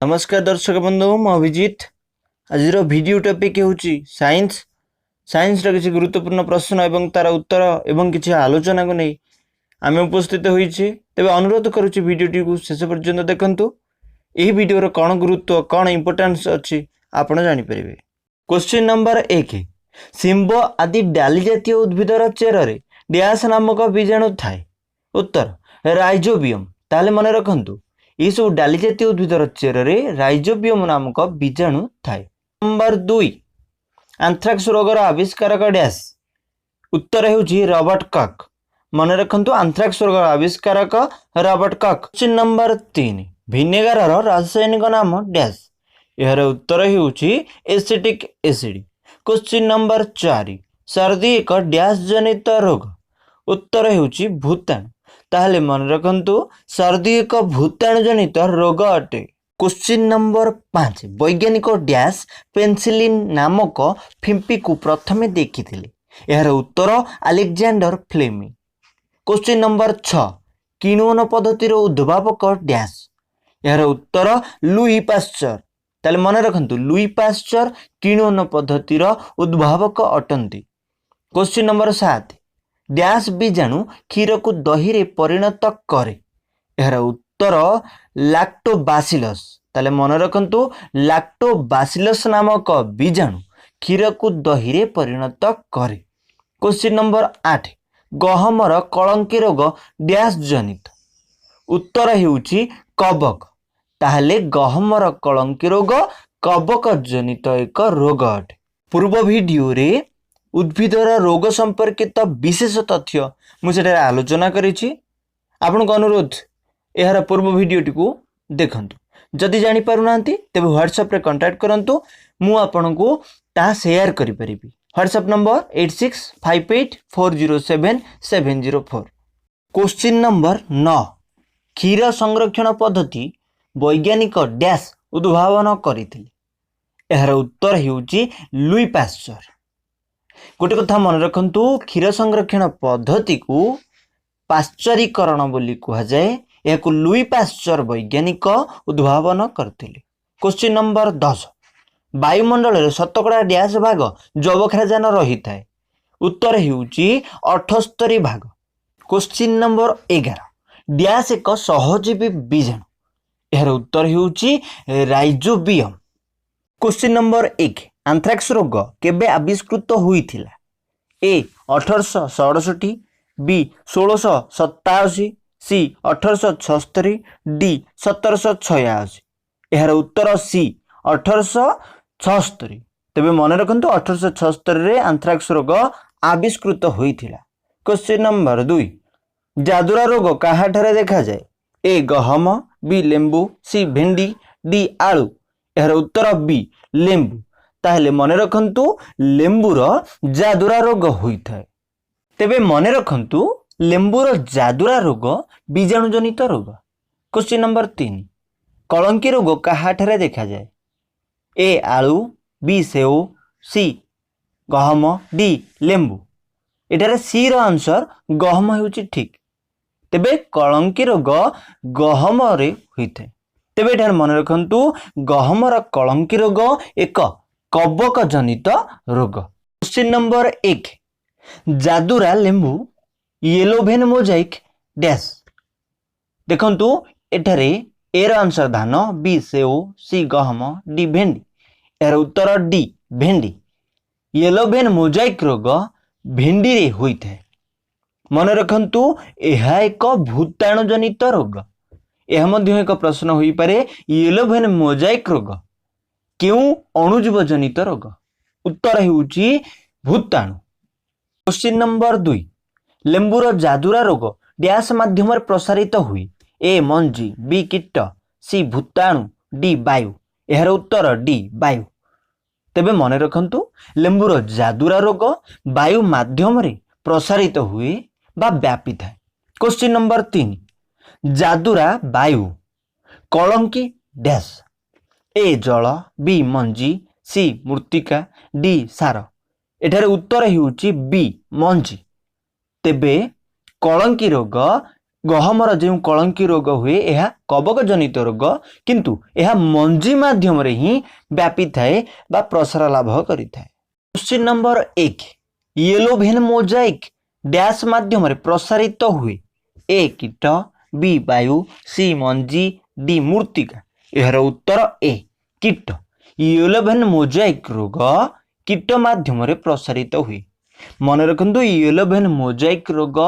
ନମସ୍କାର ଦର୍ଶକ ବନ୍ଧୁ, ମୁଁ ଅଭିଜିତ। ଆଜିର ଭିଡ଼ିଓ ଟପିକ୍ ହେଉଛି ସାଇନ୍ସ। ସାଇନ୍ସର କିଛି ଗୁରୁତ୍ୱପୂର୍ଣ୍ଣ ପ୍ରଶ୍ନ ଏବଂ ତାର ଉତ୍ତର ଏବଂ କିଛି ଆଲୋଚନାକୁ ନେଇ ଆମେ ଉପସ୍ଥିତ ହୋଇଛେ। ତେବେ ଅନୁରୋଧ କରୁଛି, ଭିଡ଼ିଓଟିକୁ ଶେଷ ପର୍ଯ୍ୟନ୍ତ ଦେଖନ୍ତୁ। ଏହି ଭିଡ଼ିଓର କ'ଣ ଗୁରୁତ୍ୱ, କ'ଣ ଇମ୍ପୋର୍ଟାନ୍ସ ଅଛି, ଆପଣ ଜାଣିପାରିବେ। କ୍ୱେଶ୍ଚିନ୍ ନମ୍ବର 1, ଶିମ୍ବ ଆଦି ଡାଲି ଜାତୀୟ ଉଦ୍ଭିଦର ଚେରରେ ଡ୍ୟାସ୍ ନାମକ ବୀଜାଣୁ ଥାଏ। ଉତ୍ତର ରାଇଜୋବିୟମ। ତାହେଲେ ମନେ ରଖନ୍ତୁ, ଏସବୁ ଡାଲି ଜାତୀୟ ଉଦ୍ଭିଦର ଚେରରେ ରାଇଜୋବିୟମ ନାମକ ବୀଜାଣୁ ଥାଏ। ନମ୍ବର 2, ଆନ୍ଥ୍ରାକ୍ସ ରୋଗର ଆବିଷ୍କାରକ ଡ୍ୟାସ୍। ଉତ୍ତର ହେଉଛି ରବର୍ଟ କକ୍। ମନେ ରଖନ୍ତୁ, ଆନ୍ଥ୍ରାକ୍ସ ରୋଗର ଆବିଷ୍କାରକ ରବର୍ଟ କକ୍। କ୍ୱେଶ୍ଚିନ୍ ନମ୍ବର 3, ଭିନେଗାରର ରାସାୟନିକ ନାମ ଡ୍ୟାସ୍। ଏହାର ଉତ୍ତର ହେଉଛି ଏସିଟିକ୍ ଏସିଡ୍। କ୍ୱେଶ୍ଚିନ୍ ନମ୍ବର 4, ସର୍ଦ୍ଦି ଏକ ଡ୍ୟାସ୍ ଜନିତ ରୋଗ। ଉତ୍ତର ହେଉଛି ଭୂତାଣୁ। ତାହେଲେ ମନେ ରଖନ୍ତୁ, ସର୍ଦ୍ଦି ଏକ ଭୂତାଣୁ ଜନିତ ରୋଗ ଅଟେ। କ୍ୱେଶ୍ଚିନ୍ ନମ୍ବର 5, ବୈଜ୍ଞାନିକ ଡ୍ୟାସ୍ ପେନିସିଲିନ୍ ନାମକ ଫିମ୍ପିକୁ ପ୍ରଥମେ ଦେଖିଥିଲେ। ଏହାର ଉତ୍ତର ଆଲେକ୍ଜାଣ୍ଡର ଫ୍ଲେମିଂ। କ୍ୱେଶ୍ଚିନ୍ ନମ୍ବର 6, କିଣ୍ୱନ ପଦ୍ଧତିର ଉଦ୍ଭାବକ ଡ୍ୟାସ୍। ଏହାର ଉତ୍ତର ଲୁଇ ପାଶ୍ଚର। ତାହେଲେ ମନେ ରଖନ୍ତୁ, ଲୁଇ ପାଶ୍ଚର କିଣ୍ୱନ ପଦ୍ଧତିର ଉଦ୍ଭାବକ ଅଟନ୍ତି। କ୍ୱେଶ୍ଚିନ୍ ନମ୍ବର 7, ଡ୍ୟାସ୍ ବୀଜାଣୁ କ୍ଷୀରକୁ ଦହିରେ ପରିଣତ କରେ। ଏହାର ଉତ୍ତର ଲାକ୍ଟୋବାସିଲସ୍। ତାହେଲେ ମନେ ରଖନ୍ତୁ, ଲାକ୍ଟୋବାସିଲସ୍ ନାମକ ବୀଜାଣୁ କ୍ଷୀରକୁ ଦହିରେ ପରିଣତ କରେ। କ୍ୱେଶ୍ଚିନ୍ ନମ୍ବର 8, ଗହମର କଳଙ୍କି ରୋଗ ଡ୍ୟାସ୍ ଜନିତ। ଉତ୍ତର ହେଉଛି କବକ। ତାହେଲେ ଗହମର କଳଙ୍କି ରୋଗ କବକ ଜନିତ ଏକ ରୋଗ ଅଟେ। ପୂର୍ବ ଭିଡ଼ିଓରେ ଉଦ୍ଭିଦର ରୋଗ ସମ୍ପର୍କିତ ବିଶେଷ ତଥ୍ୟ ମୁଁ ସେଠାରେ ଆଲୋଚନା କରିଛି। ଆପଣଙ୍କୁ ଅନୁରୋଧ, ଏହାର ପୂର୍ବ ଭିଡ଼ିଓଟିକୁ ଦେଖନ୍ତୁ। ଯଦି ଜାଣିପାରୁନାହାନ୍ତି, ତେବେ ହ୍ୱାଟ୍ସଆପ୍ରେ କଣ୍ଟାକ୍ଟ କରନ୍ତୁ, ମୁଁ ଆପଣଙ୍କୁ ତାହା ସେୟାର କରିପାରିବି। WhatsApp number 8658407704। Question number 9, କ୍ଷୀର ସଂରକ୍ଷଣ ପଦ୍ଧତି ବୈଜ୍ଞାନିକ ଡ୍ୟାସ୍ ଉଦ୍ଭାବନ କରିଥିଲେ। ଏହାର ଉତ୍ତର ହେଉଛି ଲୁଇ ପାଶ୍ଚର। ଗୋଟେ କଥା ମନେ ରଖନ୍ତୁ, କ୍ଷୀର ସଂରକ୍ଷଣ ପଦ୍ଧତିକୁ ପାଶ୍ଚରୀକରଣ ବୋଲି କୁହାଯାଏ। ଏହାକୁ ଲୁଇ ପାଶ୍ଚର ବୈଜ୍ଞାନିକ ଉଦ୍ଭାବନ କରିଥିଲେ। କ୍ୱେଶ୍ଚିନ୍ ନମ୍ବର 10, ବାୟୁମଣ୍ଡଳରେ ଶତକଡ଼ା ଡ୍ୟାସ୍ ଭାଗ ଯବକ୍ଷାରଜାନ ରହିଥାଏ। ଉତ୍ତର ହେଉଛି 78 ଭାଗ। କ୍ୱେଶ୍ଚିନ୍ ନମ୍ବର 11, ଡ୍ୟାସ୍ ଏକ ସହଜୀବୀ ବୀଜାଣୁ। ଏହାର ଉତ୍ତର ହେଉଛି ରାଇଜୋବିୟମ। କ୍ୱେଶ୍ଚିନ୍ ନମ୍ବର 1, ଆନ୍ଥ୍ରାକ୍ସ ରୋଗ କେବେ ଆବିଷ୍କୃତ ହୋଇଥିଲା? ଏ 1867, ବି 1687, ସି 1876, ଡି 1786। ଏହାର ଉତ୍ତର ସି 1876। ତେବେ ମନେ ରଖନ୍ତୁ, 1876ରେ ଆନ୍ଥ୍ରାକ୍ସ ରୋଗ ଆବିଷ୍କୃତ ହୋଇଥିଲା। କ୍ୱେଶ୍ଚିନ୍ ନମ୍ବର 2, ଯାଦୁରା ରୋଗ କାହାଠାରେ ଦେଖାଯାଏ? ଏ ଗହମ, ବି ଲେମ୍ବୁ, ସି ଭେଣ୍ଡି, ଡି ଆଳୁ। ଏହାର ଉତ୍ତର ବି ଲେମ୍ବୁ। ତାହେଲେ ମନେ ରଖନ୍ତୁ, ଲେମ୍ବୁର ଯାଦୁରା ରୋଗ ହୋଇଥାଏ। ତେବେ ମନେ ରଖନ୍ତୁ, ଲେମ୍ବୁର ଯାଦୁରା ରୋଗ ବୀଜାଣୁ ଜନିତ ରୋଗ। କ୍ୱେଶ୍ଚିନ୍ ନମ୍ବର 3, କଳଙ୍କି ରୋଗ କାହାଠାରେ ଦେଖାଯାଏ? ଏ ଆଳୁ, ବି ସେଓ, ସି ଗହମ, ଡି ଲେମ୍ବୁ। ଏଠାରେ ସିର ଆନ୍ସର ଗହମ ହେଉଛି ଠିକ୍। ତେବେ କଳଙ୍କି ରୋଗ ଗହମରେ ହୋଇଥାଏ। ତେବେ ଏଠାରେ ମନେ ରଖନ୍ତୁ, ଗହମର କଳଙ୍କି ରୋଗ ଏକ କବକ ଜନିତ ରୋଗ। କ୍ୱେଶ୍ଚିନ୍ ନମ୍ବର 1, ଯାଦୁରା ଲେମ୍ବୁ ୟେଲୋ ଭେନ୍ ମୋଜାଇକ୍ ଡ୍ୟାସ୍। ଦେଖନ୍ତୁ, ଏଠାରେ ଏର ଆନ୍ସର ଧାନ, ବି ସେଓ, ସି ଗହମ, ଡି ଭେଣ୍ଡି। ଏହାର ଉତ୍ତର ଡି ଭେଣ୍ଡି। ୟେଲୋ ଭେନ୍ ମୋଜାଇକ୍ ରୋଗ ଭେଣ୍ଡିରେ ହୋଇଥାଏ। ମନେ ରଖନ୍ତୁ, ଏହା ଏକ ଭୂତାଣୁ ଜନିତ ରୋଗ। ଏହା ମଧ୍ୟ ଏକ ପ୍ରଶ୍ନ ହୋଇପାରେ, ୟେଲୋ ଭେନ୍ ମୋଜାଇକ୍ ରୋଗ କେଉଁ ଅଣୁଜୀବ ଜନିତ ରୋଗ? ଉତ୍ତର ହେଉଛି ଭୂତାଣୁ। କ୍ୱେଶ୍ଚିନ୍ ନମ୍ବର 2, ଲେମ୍ବୁର ଯାଦୁରା ରୋଗ ଡ୍ୟାସ୍ ମାଧ୍ୟମରେ ପ୍ରସାରିତ ହୁଏ। ଏ ମଞ୍ଜି, ବି କୀଟ, ସି ଭୂତାଣୁ, ଡି ବାୟୁ। ଏହାର ଉତ୍ତର ଡି ବାୟୁ। ତେବେ ମନେ ରଖନ୍ତୁ, ଲେମ୍ବୁର ଯାଦୁରା ରୋଗ ବାୟୁ ମାଧ୍ୟମରେ ପ୍ରସାରିତ ହୁଏ ବା ବ୍ୟାପିଥାଏ। କ୍ୱେଶ୍ଚିନ୍ ନମ୍ବର 3, ଯାଦୁରା ବାୟୁ, କଳଙ୍କି ଡ୍ୟାସ୍। ଏ ଜଳ, ବି ମଞ୍ଜି, ସି ମୃତ୍ତିକା, ଡି ସାର। ଏଠାରେ ଉତ୍ତର ହେଉଛି ବି ମଞ୍ଜି। ତେବେ କଳଙ୍କି ରୋଗ ଗହମର ଯେଉଁ କଳଙ୍କି ରୋଗ ହୁଏ, ଏହା କବକଜନିତ ରୋଗ, କିନ୍ତୁ ଏହା ମଞ୍ଜି ମାଧ୍ୟମରେ ହିଁ ବ୍ୟାପିଥାଏ ବା ପ୍ରସାର ଲାଭ କରିଥାଏ। Question number 1, yellow vein mosaic dash ମାଧ୍ୟମରେ ପ୍ରସାରିତ ହୁଏ। ଏ କୀଟ, ବି ବାୟୁ, ସି ମଞ୍ଜି, ଡି ମୃତ୍ତିକା। ଏହାର ଉତ୍ତର ଏ କୀଟ। ୟେଲୋ ଭେନ୍ ମୋଜାଇକ୍ ରୋଗ କୀଟ ମାଧ୍ୟମରେ ପ୍ରସାରିତ ହୁଏ। ମନେ ରଖନ୍ତୁ, ୟେଲୋ ଭେନ୍ ମୋଜାଇକ୍ ରୋଗ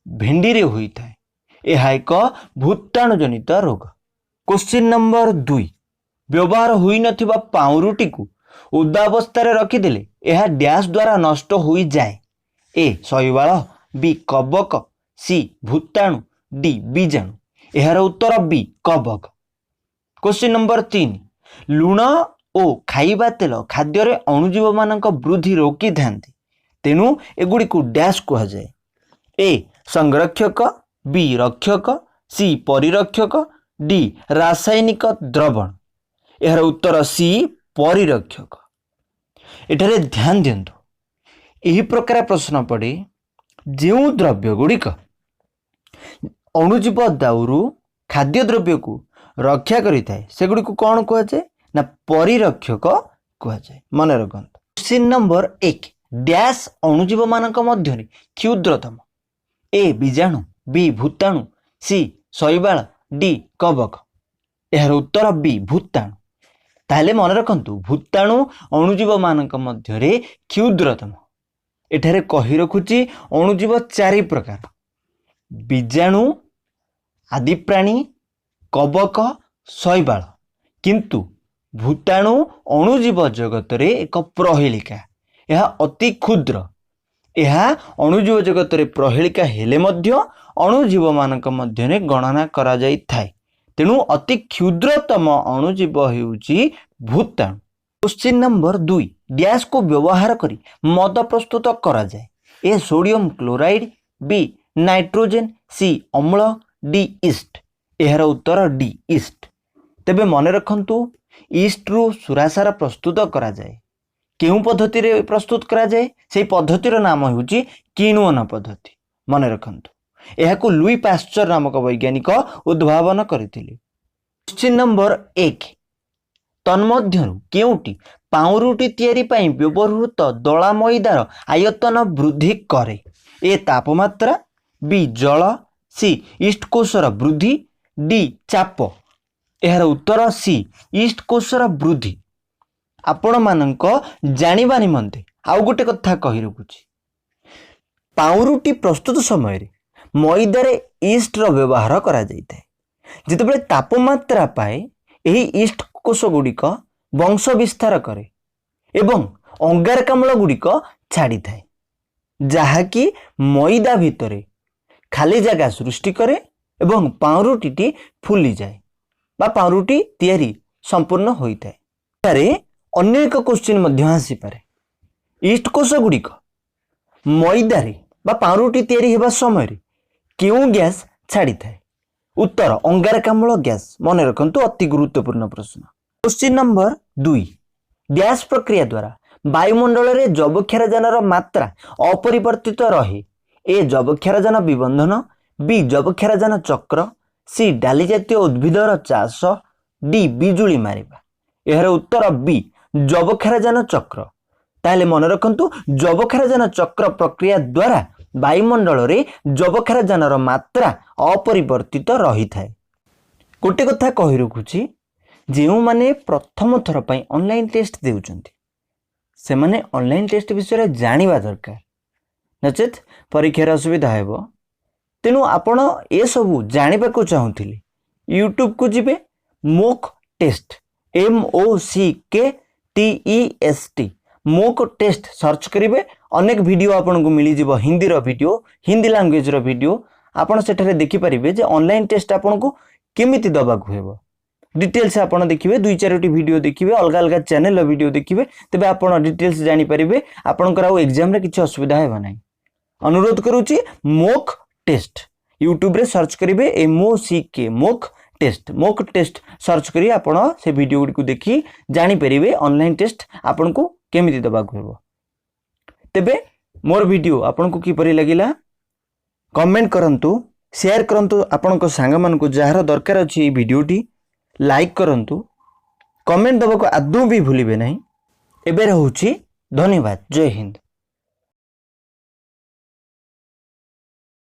ଭେଣ୍ଡିରେ ହୋଇଥାଏ। ଏହା ଏକ ଭୂତାଣୁ ଜନିତ ରୋଗ। କ୍ୱେଶ୍ଚିନ୍ ନମ୍ବର 2, ବ୍ୟବହାର ହୋଇନଥିବା ପାଉଁରୁଟିକୁ ଓଦା ଅବସ୍ଥାରେ ରଖିଦେଲେ ଏହା ଡ୍ୟାସ୍ ଦ୍ୱାରା ନଷ୍ଟ ହୋଇଯାଏ। ଏ ଶୈବାଳ, ବି କବକ, ସି ଭୂତାଣୁ, ଡି ବୀଜାଣୁ। ଏହାର ଉତ୍ତର ବି କବକ। କ୍ୱେଶ୍ଚିନ୍ ନମ୍ବର 3, ଲୁଣ ଓ ଖାଇବା ତେଲ ଖାଦ୍ୟରେ ଅଣୁଜୀବମାନଙ୍କ ବୃଦ୍ଧି ରୋକିଥାନ୍ତି, ତେଣୁ ଏଗୁଡ଼ିକୁ ଡ୍ୟାସ୍ କୁହାଯାଏ। ଏ ସଂରକ୍ଷକ, ବି ରକ୍ଷକ, ସି ପରିରକ୍ଷକ, ଡି ରାସାୟନିକ ଦ୍ରବଣ। ଏହାର ଉତ୍ତର ସି ପରିରକ୍ଷକ। ଏଠାରେ ଧ୍ୟାନ ଦିଅନ୍ତୁ, ଏହି ପ୍ରକାର ପ୍ରଶ୍ନ ପଡ଼େ। ଯେଉଁ ଦ୍ରବ୍ୟ ଗୁଡ଼ିକ ଅଣୁଜୀବ ଦାଉରୁ ଖାଦ୍ୟ ଦ୍ରବ୍ୟକୁ ରକ୍ଷା କରିଥାଏ, ସେଗୁଡ଼ିକୁ କ'ଣ କୁହାଯାଏ ନା ପରିରକ୍ଷକ କୁହାଯାଏ। ମନେ ରଖନ୍ତୁ। କ୍ୱେଶ୍ଚିନ୍ ନମ୍ବର 1, ଡ୍ୟାସ୍ ଅଣୁଜୀବମାନଙ୍କ ମଧ୍ୟରେ କ୍ଷୁଦ୍ରତମ। ଏ ବୀଜାଣୁ, ବି ଭୂତାଣୁ, ସି ଶୈବାଳ, ଡି କବକ। ଏହାର ଉତ୍ତର ବି ଭୂତାଣୁ। ତାହେଲେ ମନେ ରଖନ୍ତୁ, ଭୂତାଣୁ ଅଣୁଜୀବମାନଙ୍କ ମଧ୍ୟରେ କ୍ଷୁଦ୍ରତମ। ଏଠାରେ କହି ରଖୁଛି, ଅଣୁଜୀବ ଚାରି ପ୍ରକାର: ବୀଜାଣୁ, ଆଦିପ୍ରାଣୀ, କବକ, ଶୈବାଳ। କିନ୍ତୁ ଭୂତାଣୁ ଅଣୁଜୀବ ଜଗତରେ ଏକ ପ୍ରହେଳିକା। ଏହା ଅତି କ୍ଷୁଦ୍ର। ଏହା ଅଣୁଜୀବ ଜଗତରେ ପ୍ରହେଳିକା ହେଲେ ମଧ୍ୟ ଅଣୁଜୀବମାନଙ୍କ ମଧ୍ୟରେ ଗଣନା କରାଯାଇଥାଏ। ତେଣୁ ଅତି କ୍ଷୁଦ୍ରତମ ଅଣୁଜୀବ ହେଉଛି ଭୂତାଣୁ। କ୍ୱେଶ୍ଚିନ୍ ନମ୍ବର 2, ଡ୍ୟାସ୍କୁ ବ୍ୟବହାର କରି ମଦ ପ୍ରସ୍ତୁତ କରାଯାଏ। ଏ ସୋଡ଼ିୟମ କ୍ଲୋରାଇଡ୍, ବି ନାଇଟ୍ରୋଜେନ୍, ସି ଅମ୍ଳ, ଡି ଇଷ୍ଟ। ଏହାର ଉତ୍ତର ଡି ଇଷ୍ଟ। ତେବେ ମନେ ରଖନ୍ତୁ, ଇଷ୍ଟରୁ ସୁରାସାର ପ୍ରସ୍ତୁତ କରାଯାଏ। କେଉଁ ପଦ୍ଧତିରେ ପ୍ରସ୍ତୁତ କରାଯାଏ? ସେହି ପଦ୍ଧତିର ନାମ ହେଉଛି କିଣ୍ୱନ ପଦ୍ଧତି। ମନେ ରଖନ୍ତୁ, ଏହାକୁ ଲୁଇ ପାଶ୍ଚର ନାମକ ବୈଜ୍ଞାନିକ ଉଦ୍ଭାବନ କରିଥିଲେ। କ୍ୱେଶ୍ଚିନ୍ ନମ୍ବର 1, ତନ୍ମଧ୍ୟରୁ କେଉଁଟି ପାଉଁରୁଟି ତିଆରି ପାଇଁ ବ୍ୟବହୃତ ଦଳା ମଇଦାର ଆୟତନ ବୃଦ୍ଧି କରେ? ଏ ତାପମାତ୍ରା, ବି ଜଳ, ସି ଇଷ୍ଟ କୋଷର ବୃଦ୍ଧି, ଡି ଚାପ। ଏହାର ଉତ୍ତର ସି ଇଷ୍ଟ କୋଷର ବୃଦ୍ଧି। ଆପଣମାନଙ୍କ ଜାଣିବା ନିମନ୍ତେ ଆଉ ଗୋଟେ କଥା କହି ରଖୁଛି, ପାଉଁରୁଟି ପ୍ରସ୍ତୁତ ସମୟରେ ମଇଦାରେ ଇଷ୍ଟର ବ୍ୟବହାର କରାଯାଇଥାଏ। ଯେତେବେଳେ ତାପମାତ୍ରା ପାଏ, ଏହି ଇଷ୍ଟ କୋଷ ଗୁଡ଼ିକ ବଂଶ ବିସ୍ତାର କରେ ଏବଂ ଅଙ୍ଗାରକାମ୍ଳ ଗୁଡ଼ିକ ଛାଡ଼ିଥାଏ, ଯାହାକି ମଇଦା ଭିତରେ ଖାଲି ଜାଗା ସୃଷ୍ଟି କରେ ଏବଂ ପାଉଁରୁଟିଟି ଫୁଲିଯାଏ ବା ପାଉଁରୁଟି ତିଆରି ସମ୍ପୂର୍ଣ୍ଣ ହୋଇଥାଏ। ଏଠାରେ ଅନ୍ୟ ଏକ କ୍ୱେଶ୍ଚିନ୍ ମଧ୍ୟ ଆସିପାରେ। ଇଷ୍ଟ କୋଷ ଗୁଡ଼ିକ ମଇଦାରେ ବା ପାଉଁରୁଟି ତିଆରି ହେବା ସମୟରେ କେଉଁ ଗ୍ୟାସ୍ ଛାଡ଼ିଥାଏ? ଉତ୍ତର ଅଙ୍ଗାରକାମ୍ଳ ଗ୍ୟାସ୍। ମନେ ରଖନ୍ତୁ, ଅତି ଗୁରୁତ୍ୱପୂର୍ଣ୍ଣ ପ୍ରଶ୍ନ। କ୍ୱେଶ୍ଚିନ୍ ନମ୍ବର 2, ଡ୍ୟାସ୍ ପ୍ରକ୍ରିୟା ଦ୍ୱାରା ବାୟୁମଣ୍ଡଳରେ ଯବକ୍ଷାରଜାନର ମାତ୍ରା ଅପରିବର୍ତ୍ତିତ ରହେ। ଏ ଯବକ୍ଷାରଜାନ ବିବନ୍ଧନ, ବି ଯବକ୍ଷାରଜାନ ଚକ୍ର, ସି ଡାଲି ଜାତୀୟ ଉଦ୍ଭିଦର ଚାଷ, ଡି ବିଜୁଳି ମାରିବା। ଏହାର ଉତ୍ତର ବି ଯବକ୍ଷାରଜାନ ଚକ୍ର। ତାହେଲେ ମନେ ରଖନ୍ତୁ, ଯବକ୍ଷାରଜାନ ଚକ୍ର ପ୍ରକ୍ରିୟା ଦ୍ୱାରା ବାୟୁମଣ୍ଡଳରେ ଯବକ୍ଷାରଜାନର ମାତ୍ରା ଅପରିବର୍ତ୍ତିତ ରହିଥାଏ। ଗୋଟେ କଥା କହି ରଖୁଛି, ଯେଉଁମାନେ ପ୍ରଥମ ଥର ପାଇଁ ଅନଲାଇନ୍ ଟେଷ୍ଟ ଦେଉଛନ୍ତି, ସେମାନେ ଅନଲାଇନ୍ ଟେଷ୍ଟ ବିଷୟରେ ଜାଣିବା ଦରକାର, ନଚେତ୍ ପରୀକ୍ଷାରେ ଅସୁବିଧା ହେବ। ତେଣୁ ଆପଣ ଏସବୁ ଜାଣିବାକୁ ଚାହୁଁଥିଲେ ୟୁଟ୍ୟୁବକୁ ଯିବେ, mock test, MOCKTEST, mock test search କରିବେ। ଅନେକ ଭିଡ଼ିଓ ଆପଣଙ୍କୁ ମିଳିଯିବ। ହିନ୍ଦୀର ଭିଡ଼ିଓ, ହିନ୍ଦୀ ଲାଙ୍ଗୁଏଜର ଭିଡ଼ିଓ ଆପଣ ସେଠାରେ ଦେଖିପାରିବେ ଯେ ଅନଲାଇନ୍ ଟେଷ୍ଟ ଆପଣଙ୍କୁ କେମିତି ଦେବାକୁ ହେବ। ଡିଟେଲ୍ସ ଆପଣ ଦେଖିବେ, ଦୁଇ ଚାରୋଟି ଭିଡ଼ିଓ ଦେଖିବେ, ଅଲଗା ଅଲଗା ଚ୍ୟାନେଲର ଭିଡ଼ିଓ ଦେଖିବେ, ତେବେ ଆପଣ ଡିଟେଲ୍ସ ଜାଣିପାରିବେ। ଆପଣଙ୍କର ଆଉ ଏକ୍ଜାମରେ କିଛି ଅସୁବିଧା ହେବ ନାହିଁ। ଅନୁରୋଧ କରୁଛି, ମୋକ୍ ଟେଷ୍ଟ ୟୁଟ୍ୟୁବରେ ସର୍ଚ୍ଚ କରିବେ, MOCK mock test, mock test search କରି ଆପଣ ସେ ଭିଡ଼ିଓ ଗୁଡ଼ିକୁ ଦେଖି ଜାଣିପାରିବେ ଅନଲାଇନ୍ ଟେଷ୍ଟ ଆପଣଙ୍କୁ କେମିତି ଦେବାକୁ ହେବ। ତେବେ ମୋର ଭିଡ଼ିଓ ଆପଣଙ୍କୁ କିପରି ଲାଗିଲା, କମେଣ୍ଟ କରନ୍ତୁ। ସେୟାର କରନ୍ତୁ ଆପଣଙ୍କ ସାଙ୍ଗମାନଙ୍କୁ ଯାହାର ଦରକାର ଅଛି ଏଇ ଭିଡ଼ିଓଟି। ଲାଇକ୍ କରନ୍ତୁ, କମେଣ୍ଟ ଦେବାକୁ ଆଦୌ ବି ଭୁଲିବେ ନାହିଁ। ଏବେ ରହୁଛି, ଧନ୍ୟବାଦ, ଜୟ ହିନ୍ଦ।